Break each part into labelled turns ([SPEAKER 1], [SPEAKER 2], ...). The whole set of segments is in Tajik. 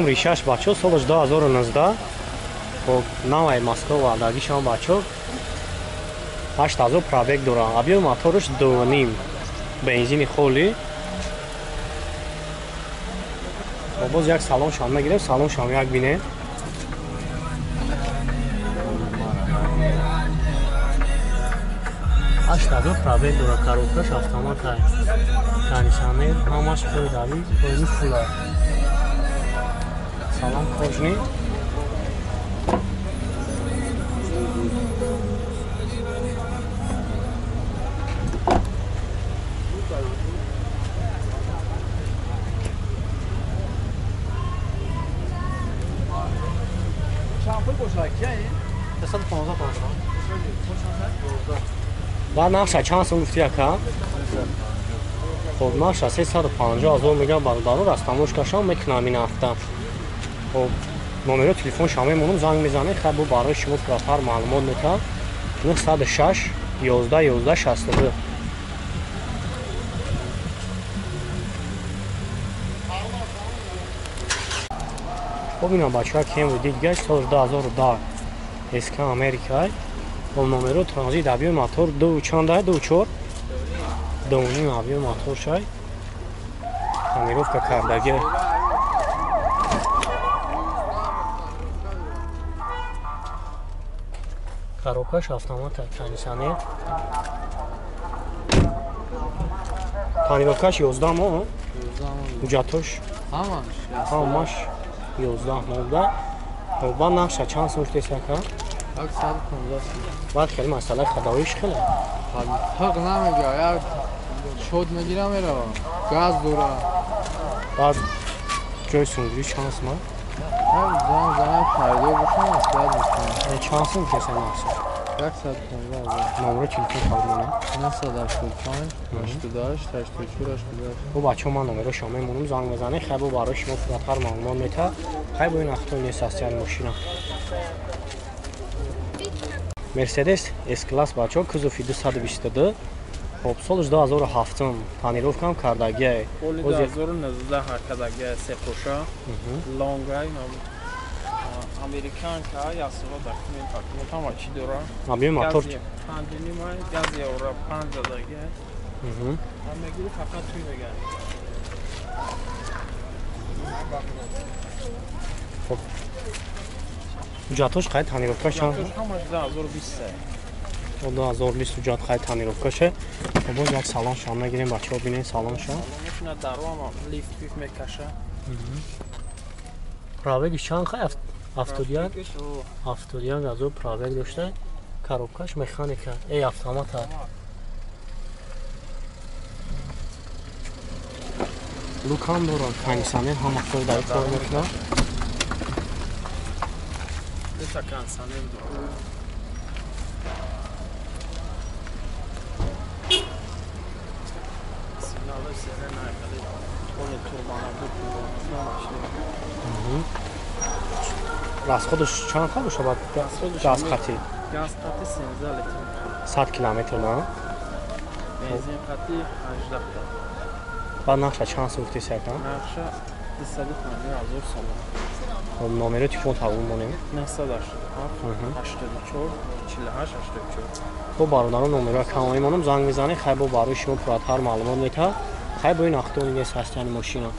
[SPEAKER 1] Камри 6 бачо, солаш 2019. Хоб, навай Москва вадагишам бачо. 8000 пробег дора. Объем моторш 2.5. Бензини холи. Боз як салон шам мегирем, салон шам як бинем. 8000 пробег дора, коробкаш автомат ай. Кондиционер, ҳамаш қойдави, қойни фула. Салон кожный. Баъд нақша чанд сум гуфти ака? Хоб, нақша 350 ҳазор мегӯям бародаро, растамошкашам мекунам ин ҳафта. Хоб, номеро телефоншам мемонам, занг мезанед, хай бо барои шумо пурратар маълумот метавам. 906 11 11 62. Хоб, ина бачаҳо Camry дидгаш соли 2010 СК Америка. Бо номеро транзит объем мотор 2 чанда 2.4 2.5 объем мотор шай. Тонировка кардаги. Коробкаш автомат, кондиционер. Тонировкаш 11 моҳ. Ҳуҷҷатош ҳамаш 11 моҳ буда. Ба нақша чанд сум шудест ака?
[SPEAKER 2] 115 сум.
[SPEAKER 1] Баъд хеле масъалаи хадавиш хеле.
[SPEAKER 2] Ҳақ намега, як шод мегирам меравам. Газ дора.
[SPEAKER 1] Баъд ҷои сунгирӣ чанд сум?
[SPEAKER 2] Занг занам харидор бошам, маслиҳат мекунам.
[SPEAKER 1] Чанд сум шудест нақша?
[SPEAKER 2] 115 ҳазор.
[SPEAKER 1] Номеро телефон қабул
[SPEAKER 2] 985 88 84 88.
[SPEAKER 1] Бо бачаҳо ман номерошон мемонам, занг мезанед, хай бо барои шумо пурратар маълумот метавад. Хай бо ин ахтои нест астиян мошина. Мерседес S-класс бачаҳо, кузови 222. Хоб, солаш 2007, тонировкам кардагиай.
[SPEAKER 3] Оли 2019 кардагиай, сепоша, лонгай, американка, ясова документ, документ ҳама чӣ дора.
[SPEAKER 1] Объем мотор
[SPEAKER 3] 5.5, газ евро 5 задагиай. Ҳам мегири фақат туй мегани.
[SPEAKER 1] Хоб, ҳуҷҷатош қай тонировкаш чанд?
[SPEAKER 3] Ҳамаш 2020.
[SPEAKER 1] 2020 ҳуҷҷат қай тонировкаше. Боз як салоншон мегирем, бачаҳо бинед салоншон.
[SPEAKER 3] Салоншона дарвам лифт пиф мекаша.
[SPEAKER 1] Пробегиш чанд қай? 71 71 ҳазор пробег дошта. Коробкаш механика, автомат. Лукам дорад, кондиционер ҳама кор дар кор мекунад.
[SPEAKER 3] Дута кондиционер дорад. Сигнали сирена хеле оли турбана буд.
[SPEAKER 1] Расходаш чанд қадр шавад? Газ қатӣ?
[SPEAKER 3] Газ қатӣ 13 литр.
[SPEAKER 1] 100 километр, на?
[SPEAKER 3] Бензин қатӣ 18 та.
[SPEAKER 1] Баъд нақша чанд сум гуфтест ака?
[SPEAKER 3] Нақша 250 ҳазор сомон.
[SPEAKER 1] Хоб, номеро телефон тавон монем.
[SPEAKER 3] 987 84 48 84.
[SPEAKER 1] Бо бародарон номеро кам мемонам, занг мезанед, хай бо барои шумо пурратар маълумот метавад. Хай бо ин ахтони нест ҳастияни мошина.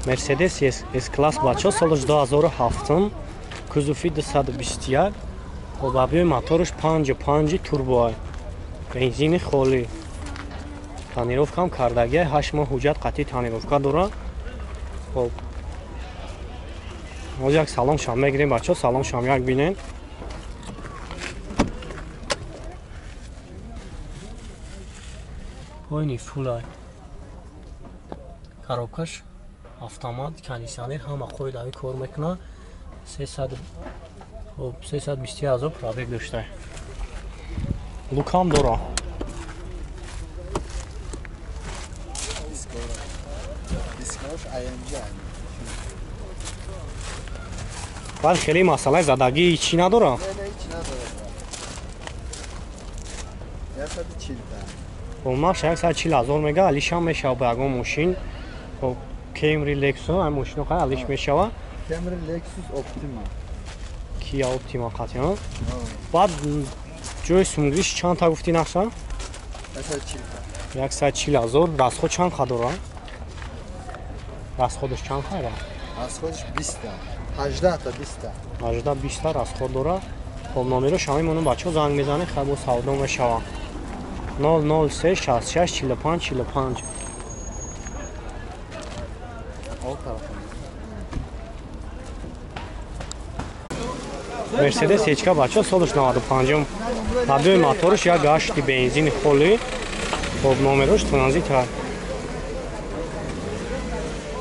[SPEAKER 1] Мерседес S-класс бачаҳо, солаш 2007, кузови 221. Хоб, объем моторш 5.5 турбо, бензини холӣ. Тонировкам кардагиай, 8 моҳ ҳуҷҷат қатъи тонировка дорад. Хоб, боз як салоншам мегирем бачаҳо, салоншам як бинед. Пойни фулай. Коробкаш автомат, кондиционер ҳама қоидави кор мекунад. 320 ҳазор пробег дошта. Лукам дора.
[SPEAKER 2] Дискош AMG.
[SPEAKER 1] Баъд хеле масъалаи задагӣ чӣ надора?
[SPEAKER 4] Не, ҳеч надорад. 140 та.
[SPEAKER 1] Хоб, нархша 140 ҳазор мега, алишам мешава ба ягон мошин. Хоб, Camry, Lexus, ай мошино қай алиш мешава.
[SPEAKER 4] Camry, Lexus, Optima.
[SPEAKER 1] Kia Optima қатъи, баъд ҷои сумгириш чанд та гуфтӣ нархша?
[SPEAKER 4] 140 та.
[SPEAKER 1] 140 ҳазор. Расход чанд қа дора? Расходаш чанд қайра?
[SPEAKER 4] Расходаш 20 та. 18 та 20 та.
[SPEAKER 1] 18 20 та расход дора. Хоб, номеро шава мемонам, бачаҳо занг мезанед, хай бо савдо мешава. 003 66 45 45. Мерседес ҳечка бачаҳо солаш 95-ум. Объёми мотораш як гашти бензини холи. Хоб, номерош транзит ҳаст.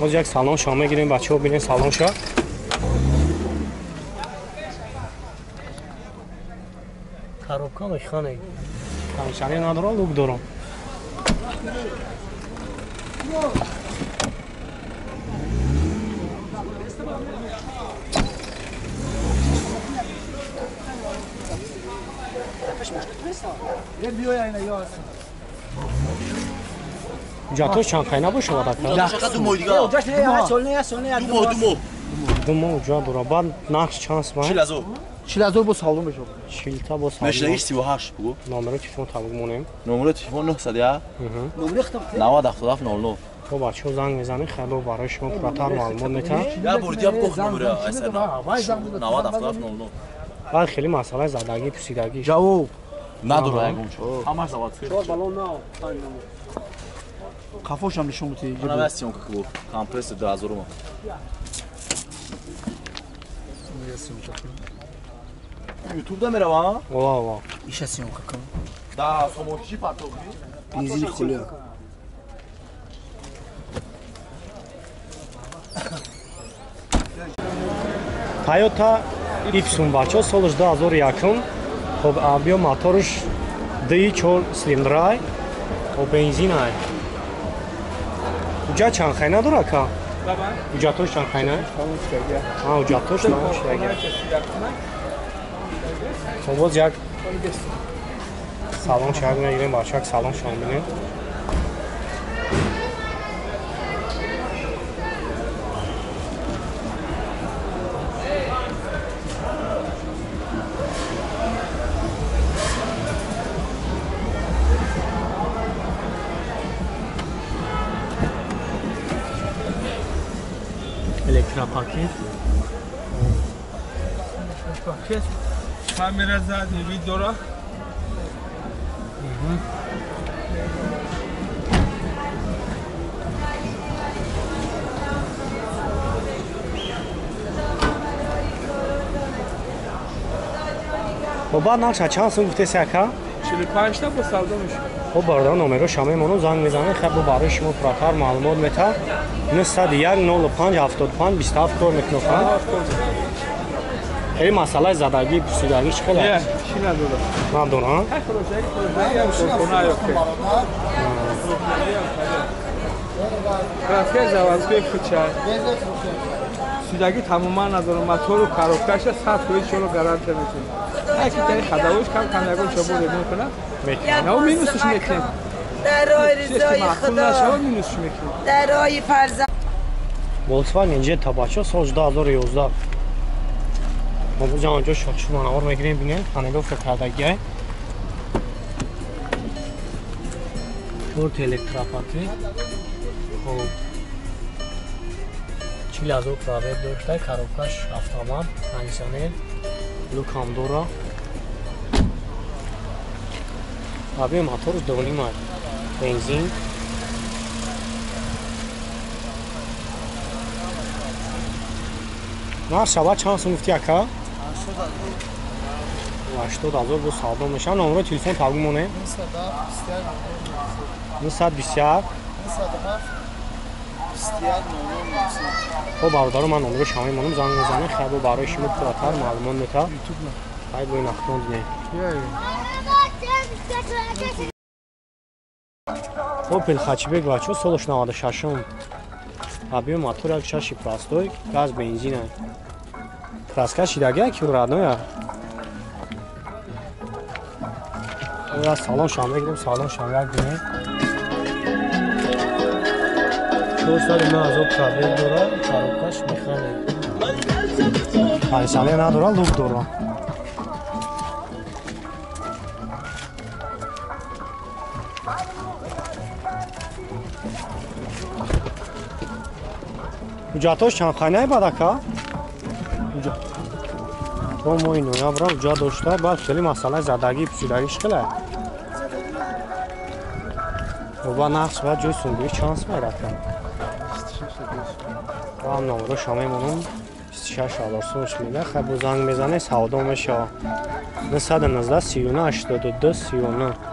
[SPEAKER 1] Боз як салон шава мегирем, бачаҳо бинед салонша. Коробка механек. Кондиционер надорам, лук дорам. Ҳуҷҷатҳош чанд қайна бошад ака? Ду моҳ ҳуҷҷат дорад. Баъд нархш чанд сумай?
[SPEAKER 2] 40 ҳазор бо савдо мешавад.
[SPEAKER 1] 40 та бо савдо.
[SPEAKER 5] Мешнагиш 38 бугу.
[SPEAKER 1] Номеро телефон табук монем.
[SPEAKER 5] Номеро телефон 901 90 77 00.
[SPEAKER 1] То бачаҳо занг мезанед, хело барои шумо пурратар маълумот метаҳад.
[SPEAKER 5] Я бор дияб гуфт номеро айсар 90 77 00.
[SPEAKER 1] Баъд хеле масъалаи задагӣ, пусидагӣ.
[SPEAKER 2] Ҷавоб
[SPEAKER 5] надора ягон чиз. Ҳамаш заводской.
[SPEAKER 3] Чор баллон нав.
[SPEAKER 2] Қафошам нишон бутӣ.
[SPEAKER 5] Ана васиёнка ку компрессор 2000 ма. YouTube да мерава?
[SPEAKER 1] Ова, ова.
[SPEAKER 2] Иша съёмка кун.
[SPEAKER 5] Да, сомончи партофи.
[SPEAKER 2] Бензини хулия.
[SPEAKER 1] Toyota Y бачаҳо солаш 2001. Хоб, объём мотораш D4 цилиндрай. Хоб, бензинай. Ҳуҷҷат чанд хайна дора ака? Ҳуҷҷатҳош чанд хайна? А, ҳуҷҷатҳош тамом шудагӣ. Хоб, боз як салон шак мегирем, бачаҳо як салон шон бинем. Электропакет.
[SPEAKER 3] Пакет. Камера задний вид дора.
[SPEAKER 1] Хоб, баъд нархша чанд сум гуфтеси ака?
[SPEAKER 3] 45 та бо савдо мешавад.
[SPEAKER 1] Хоб, бародар номеро шама мемонам, занг мезанед, хай бо барои шумо пурратар маълумот метаҳад. 901 05 75 27 кор мекунад. Хеле масъалаи задагӣ, пусидагӣ чӣ хел аст?
[SPEAKER 3] Чӣ надорад?
[SPEAKER 1] Надорад?
[SPEAKER 3] Краска заводской куча. Пусидагӣ тамоман надорад. Мотору коробкаша 100% шоро гарантия метиҳад. Яке тари ходовош кам кам ягон чобо ремонт кунад. На минусш мекунем.
[SPEAKER 6] Дар роҳи ризои Худо, дар роҳи фарзанд.
[SPEAKER 1] Volkswagen Jetta бачаҳо соли 2011. Мо боз онҷо шохшу манавор мегирем, бинем панеловка кардагиай. Чорта электропакет. Хоб, 40 ҳазор пробег дошта, коробкаш автомат, кондиционер, люкам дора. Объём мотораш 2.5 бензин. Нарх шава чанд сум гуфтӣ ака? 80 ҳазор бо савдо мешавад. Номерои телефон табук монем. 921 Хоб, бародаро, ман номеро шама мемонам, занг мезанем, хай бо барои шумо пурратар маълумот метаҳад. Хай бо ин динем. Opel Hatchback бачаҳо солаш 96-ум. Объём мотор як шаши простой, газ бензина. Краска шидагия ки родноя. Я салон шам мегирем, салон шам як бинем. 409 000 пробег дора, коробкаш механик. Кондиционер надора, люк дора. Ҳуҷҷатҳош чанд қайнай бад ака? То моҳи ноябра ҳуҷҷат дошта, баъд хеле масъалаи задагӣ пӯшидагиш хеле. Ба нақш ба ҷои сунгӯӣ чанд сум ака? Ам номроша мемонам 26 ҳазор сумш мега. Хай бо занг мезане, савдо мешава. 919 39 82 39.